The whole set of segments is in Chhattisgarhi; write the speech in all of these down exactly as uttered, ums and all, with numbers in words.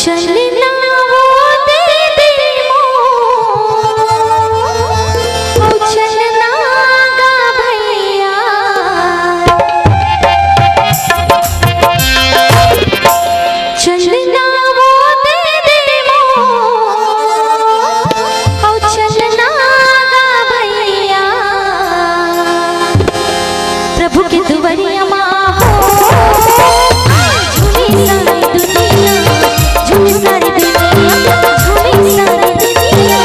चलना वो दे दे मोर, ओ चलना गा भैया। चलना वो दे दे मोर, ओ चलना गा भैया। प्रभु के दुवरिया मा हो, झूमे सारी दुनिया, झूमे सारी दुनिया, झूमे सारी दुनिया,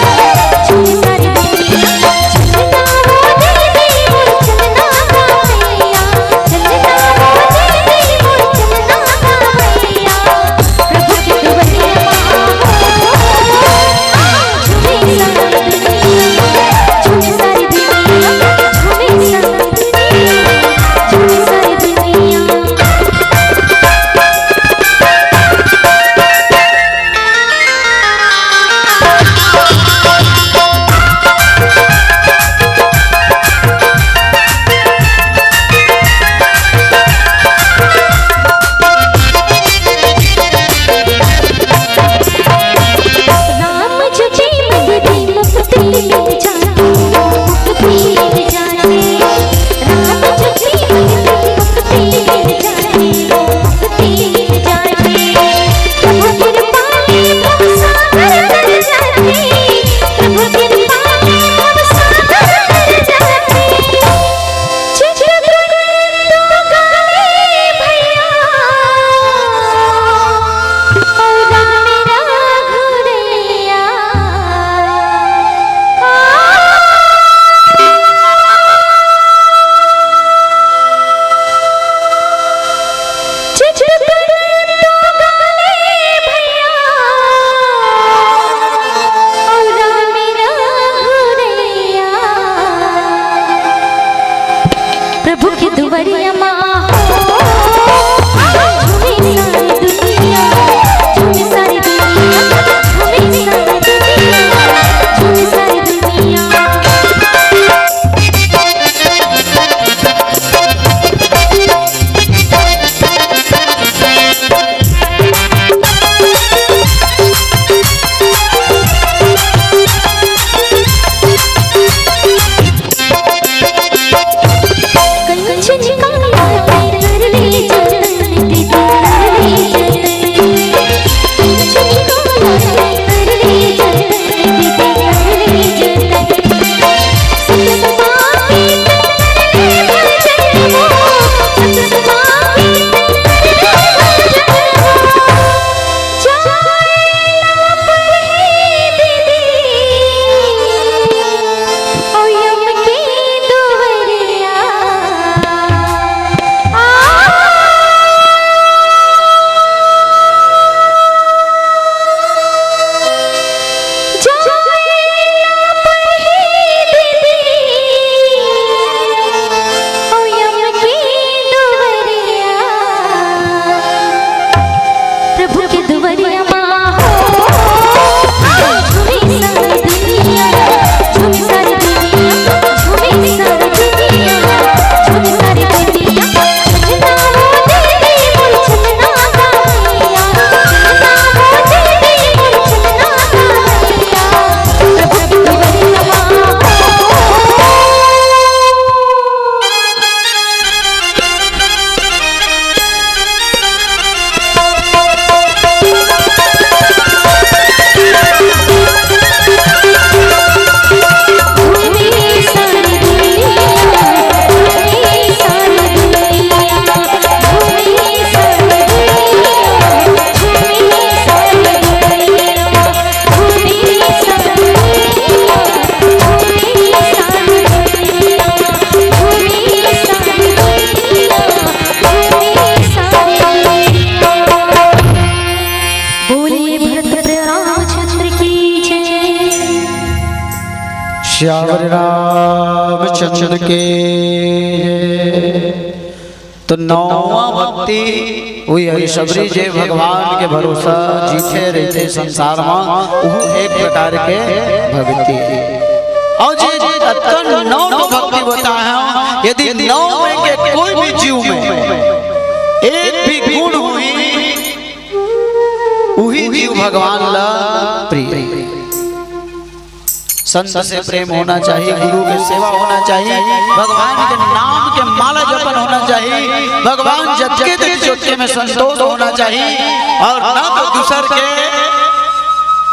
झूमे सारी दुनिया। चलना वो दे दे मोर, चलना गा भैया, चलना वो दे दे मोर, चलना गा भैया। प्रभु के दुवरिया मा हो, झूमे सारी दुनिया, झूमे सारी दुनिया, झूमे सारी दुनिया, झूमे सारी दुनिया। राम जपे मगरी मुक्ति मिल जाए, मुक्ति मिल जाए। राम जपे मगरी मुक्ति मिल जाए, मुक्ति मिल जाए। प्रभु कृपा में भव सागर तर जाए, प्रभु कृपा में भव सागर तर जाए। चित्रकूट तो गाले भैया, ओ राम रघुरैया। चित्रकूट तो गाले भैया, ओ राम रघुरैया। प्रभु के दुवरिया मा हो, झूमे सारी दुनिया, झूमे सारी दुनिया, झूमे सारी दुनिया, झूमे सारी दुनिया। प्रभु के दुवरिया मा हो, झूमे सारी दुनिया, झूमे सारी दुनिया, झूमे सारी दुनिया, झूमे सारी दुनिया। चलना वो दे दे मोर, चलना गा भैया, चलना वो दे दे मोर, चलना गा भैया। प्रभु के दुवरिया मा हो। बोलिए भरत रामचंद्र की जय। श्यावर रामचंद्र के जय। तो नौवां भक्ति वही है, सबरी जे भगवान के भरोसा जीथे रहिथे संसार मा, वो एक प्रकार के भक्ति। अउ जे, जे अतका नौ ठो भक्ति बताए हंव, यदि नौ में के कोई भी जीव में एक भी गुण होही, उही जीव संत से प्रेम होना चाहिए, गुरु के सेवा होना चाहिए, भगवान के नाम के माला जपन होना चाहिए, भगवान जतके देखे ओतके में संतोष होना चाहिए और ना तो दूसर के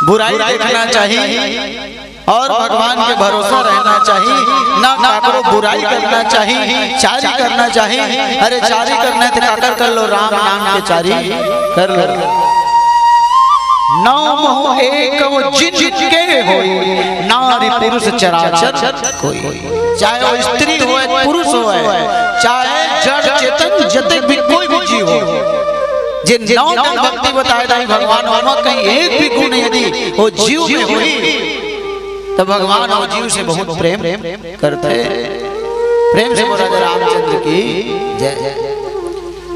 बुराई देखना चाहिए और भगवान के भरोसा रहना चाहिए, ना काकरो बुराई करना चाहिए, चारी करना चाहिए। अरे चारी करना है तो काकर कर लो, राम नाम के चारी कर लो। नौ मोह एक वो जिन के होई, नारी पुरुष चराचर कोई। चाहे वो स्त्री होय, पुरुष होय, चाहे जड़ चेतन जते भी कोई भी जीव हो, जे नौ दिन भक्ति बताए दाई भगवान, ओमा कहीं एक भी गुण यदि वो जीव में होई, तो भगवान वो जीव से बहुत प्रेम करते। प्रेम से बोला जय रामचंद्र की जय।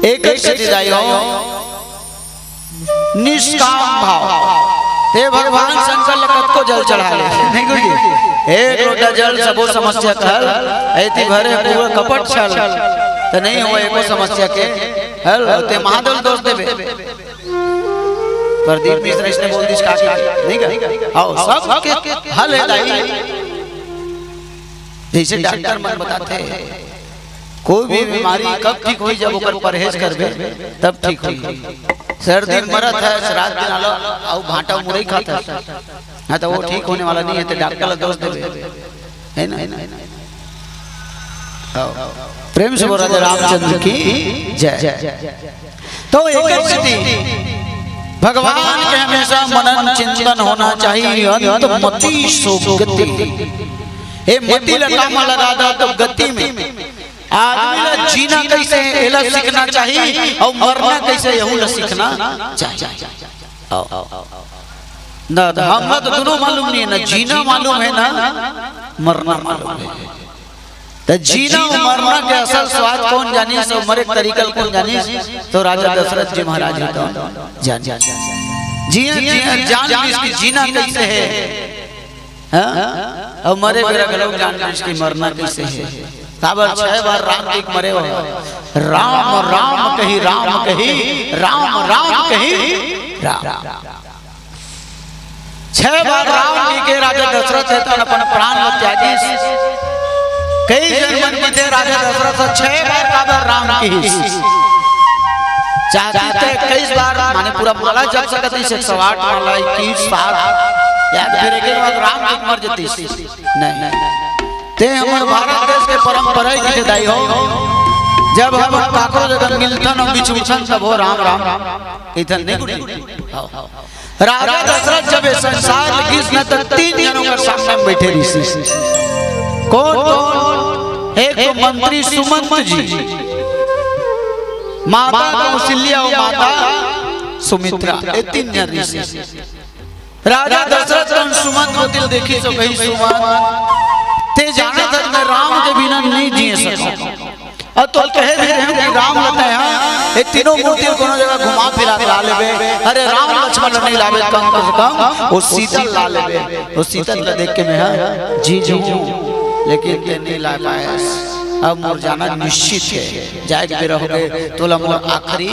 एक एक सती दाई हो, निष्काम भाव। ते भगवान शंकर ल कतको जल चढ़ा ले, नहीं गुरुजी? एक लोटा जल सबो समस्या के हल, ऐती भरे पूरा कपट छल, त नहीं हो एको समस्या के हल। ते महादेव ल दोष देबे। प्रदीप मिश्र इसने बोल दिस का, नहीं का? आओ, सब के हल है दाई। जैसे डॉक्टर मन बताते हैं, कोई भी बीमारी कब ठीक होई, जब ओकर परहेज करबे, तब ठीक होई। सर्दी मरत है, रात दिन आलो, अउ भांटा मुरई खात है, ना तो वो ठीक होने वाला नहीं है, तो डॉक्टर ला दोष देबे, है ना? आओ, प्रेम से बोला जय रामचंद्र की जय। तो एक स्थिति, भगवान के हमेशा मनन चिंतन होना चाहिए। अंत मति सो गति, हे मति ला काम लगा दा तो गति में आदमी ला जीना कैसे हे, एला सीखना चाहिए, और मरना कैसे, यहू ला सीखना चाहिए। आओ। ना, ना, हमला तो दोनों मालूम नहीं है, ना जीना मालूम है, ना मरना मालूम है। तो जीना और मरना के असल स्वाद कौन जानिस, और मरे के तरीका कौन जानिस, तो राजा दशरथ जी महाराज ही तो जानिस। जिया, जिया, जान जिसकी जीना कैसे है, हाँ? और मरे बेरा घलो जान जिसकी मरना कैसे है। काबर छह बार राम के मरे हो, राम राम कही, राम कही, राम राम कही, राम। छह बार राम कहि के राजा दशरथ हे तन अपन प्राण ल त्यागिस। कई झन मन कहिथे राजा दशरथ ह छह बार काबर राम किहिस। चाहती ते इक्कीस बार, माने पूरा माला जप सकत रहिस, एक सौ आठ माला, इक्कीस, सात, या फिर एक बार राम जी मर जतिस। नहीं, ते हमर भारत देश के परंपरा हे कहिथे दाई हो, जब हम काकरो जगह मिलथन अउ बिछुड़थन तब हो राम राम कहिथन, नहीं गुरुजी? राजा दशरथ जब ये संसार ल गिस न, त तीन झन ओकर सामने में बैठे रिहिस। कौन, कौन? एक तो मंत्री सुमंत जी, माता कौशल्या अउ माता सुमित्रा, ये तीन झन रिहिस। राजा दशरथ तन सुमंत कोति ल देखिस अउ कहिस, सुमंत, ते जानत हस मैं राम के बिना नहीं जी सकंव। अउ तोला कहे भी रहेंव कि राम ल तैं हा, ये तीनों मूर्ति ल कोनो जगह घुमा फिरा के ला लेबे। अरे राम लक्ष्मण ल नहीं लाबे, कम से कम वो सीता ल ला लेबे। वो सीता ल देख के मैं हा जी जाहूं, लेकिन तैं नहीं ला पाएस। अब मोर जाना निश्चित हे, जाए के बेरा होगे, तोला मोर आखिरी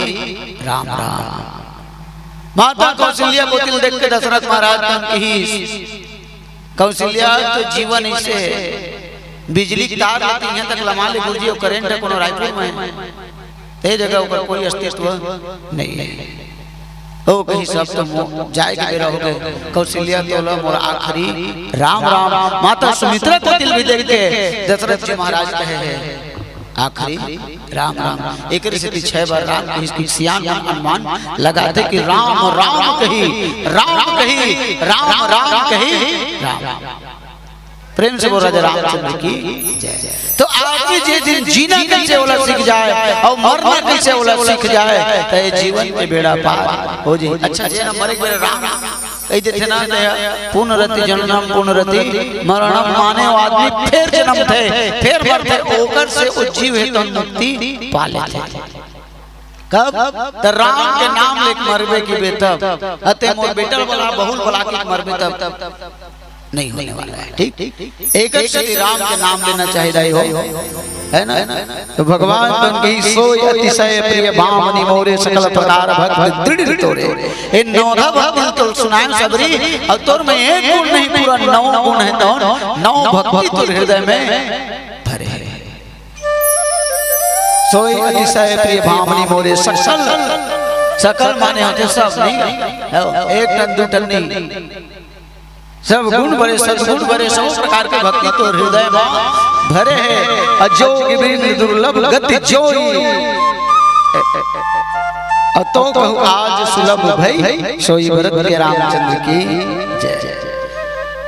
राम राम। माता कौशल्या कोति ल देख के दशरथ महाराज तन किहिस, कौशल्या, तो जीवन ऐसे हे, बिजली के तार ल तैं इहां तक लमा ले गुरुजी, अउ करंट हे कोनो रायपुर में, ते जगह ओकर कोई अस्तित्व नहीं हे। ओ कहिस अब तो मो-, जाए के बेरा होगे। कौशल्या, तोला मोर आखिरी राम राम। माता सुमित्रा कोति ल भी देख के दशरथ जी महाराज कहे हे, आखिरी राम राम। एकरे सेती छह बार राम कहिस कि सियान मन अनुमान लगाथे कि राम राम कही, राम कही, राम राम कही, राम। प्रेम से बोल राजा रामचंद्र की जय। तो आदमी जे दिन जीना कैसे ओला सीख जाए अउ मरना कैसे ओला सीख जाए, त ये जीवन के बेड़ा पार हो जाए। अच्छा, जे ना मरे के बेरा राम कहि देथे ना, ते पुनरपि जननम पुनरपि मरणम, माने वो आदमी फेर जनमथे, फेर मरथे, ओकर से वो जीव हे तो मुक्ति पा लेथे। कब? त राम के नाम लेके मरबे कि बे तब, अते मोर बेटा ल बला, बहू ल बला के मरबे तब। नहीं होने वाला है। ठीक, ठीक, ठीक। एक श्री राम के नाम लेना चाहिए हो, है ना? तो भगवान तो उनकी सोई अतिशय प्रिय भामनी मोरे सकल प्रकार भक्त दृढ़ तोरे। ये नौधा भक्ति तो सुनाए सबरी, और तोर में एक गुण नहीं पूरा नौ गुण है, तो नौ भक्ति तो हृदय में भरे है। सोई अतिशय प्रिय भामनी मोरे सकल, सकल माने होते सब नहीं, एक टन दो टन नहीं, सब गुण भरे सदगुण भरे सब प्रकार के भक्ति तो हृदय में भरे है। अजोग वृंद दुर्लभ गति जोई, अतो कहु आज सुलभ भई सोई भरत के रामचंद्र की जय।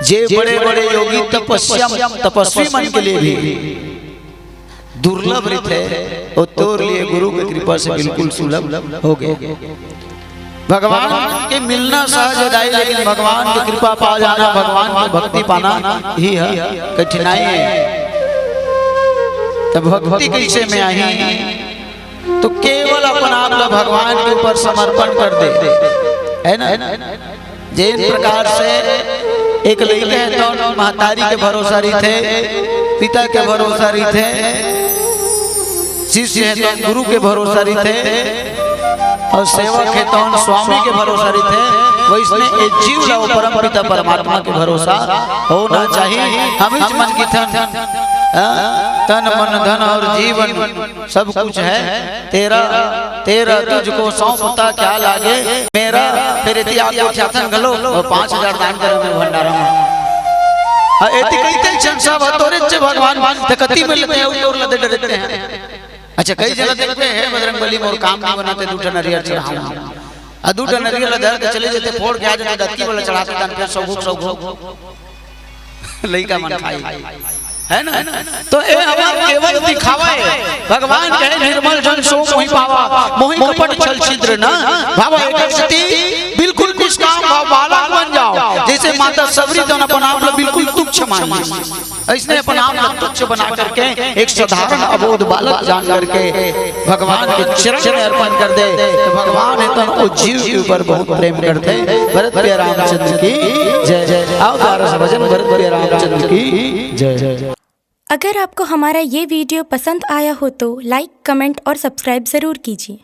जे बड़े बड़े योगी तपस्या तपस्वी मन के लिए भी दुर्लभ रिथे, वो तोर लिए गुरु के कृपा से बिल्कुल सुलभ हो गए। भगवान के मिलना सहज दाई, लेकिन भगवान की कृपा पा जाना, भगवान की भक्ति पाना ही है कठिनाई है। तो भक्ति कैसे में आई? तो केवल अपन आप ला भगवान के ऊपर समर्पण कर दे, है ना? जेन प्रकार से एक लइका है तो महतारी के भरोसा रहिथे, पिता के भरोसा रहिथे, शिष्य है तो गुरु के भरोसा रहिथे, और सेवक है तो स्वामी के भरोसा रहिथे, वैसने एक जीव ला परम पिता परमात्मा के भरोसा होना चाहिए। हम इस मन की थन, हाँ, तन मन धन और जीवन सब कुछ है तेरा, तेरा तुझको सौंपता क्या लागे मेरा। फिर एती आके उठाथन घलो, वो पाँच हजार दान करे में भंडारा में। हाँ, एती कहते चंद साहब, तोरे चे भगवान, ते कति में लेते हैं, तोर लदे डरते हैं। अच्छा, कई जगह देखते हैं, बजरंग बली मोर काम नहीं बनाते, दू ठन नरियर चढ़ाऊं। आ दू ठन नरियर ला धर के चले जाते, फोड़ के आ जाते, दत्ती वाला चढ़ाते, तन फिर सौगुक, सौगुक। लइका मन खाई, है ना? तो ए हमार केवल दिखावा है। भगवान कहे, "निर्मल जन सो मोहि पावा, मोहि कपट छल छिद्र ना भावा।" एकर सेती बिल्कुल निष्काम भाव, बालक बन जाओ। जैसे माता सबरी तो अपन आप ला बिल्कुल तुच्छ मान ली, ऐसने अपन आप ला तुच्छ बना करके एक साधारण अबोध बालक जान करके भगवान के चरण में अर्पण कर दे, तो भगवान है तो वो जीव के ऊपर बहुत प्रेम करते। भरत प्रिय रामचंद्र की जय। आओ, तारा सा भजन भरत प्रिय रामचंद्र की जय। अगर आपको हमारा ये वीडियो पसंद आया हो तो लाइक, कमेंट और सब्सक्राइब ज़रूर कीजिए।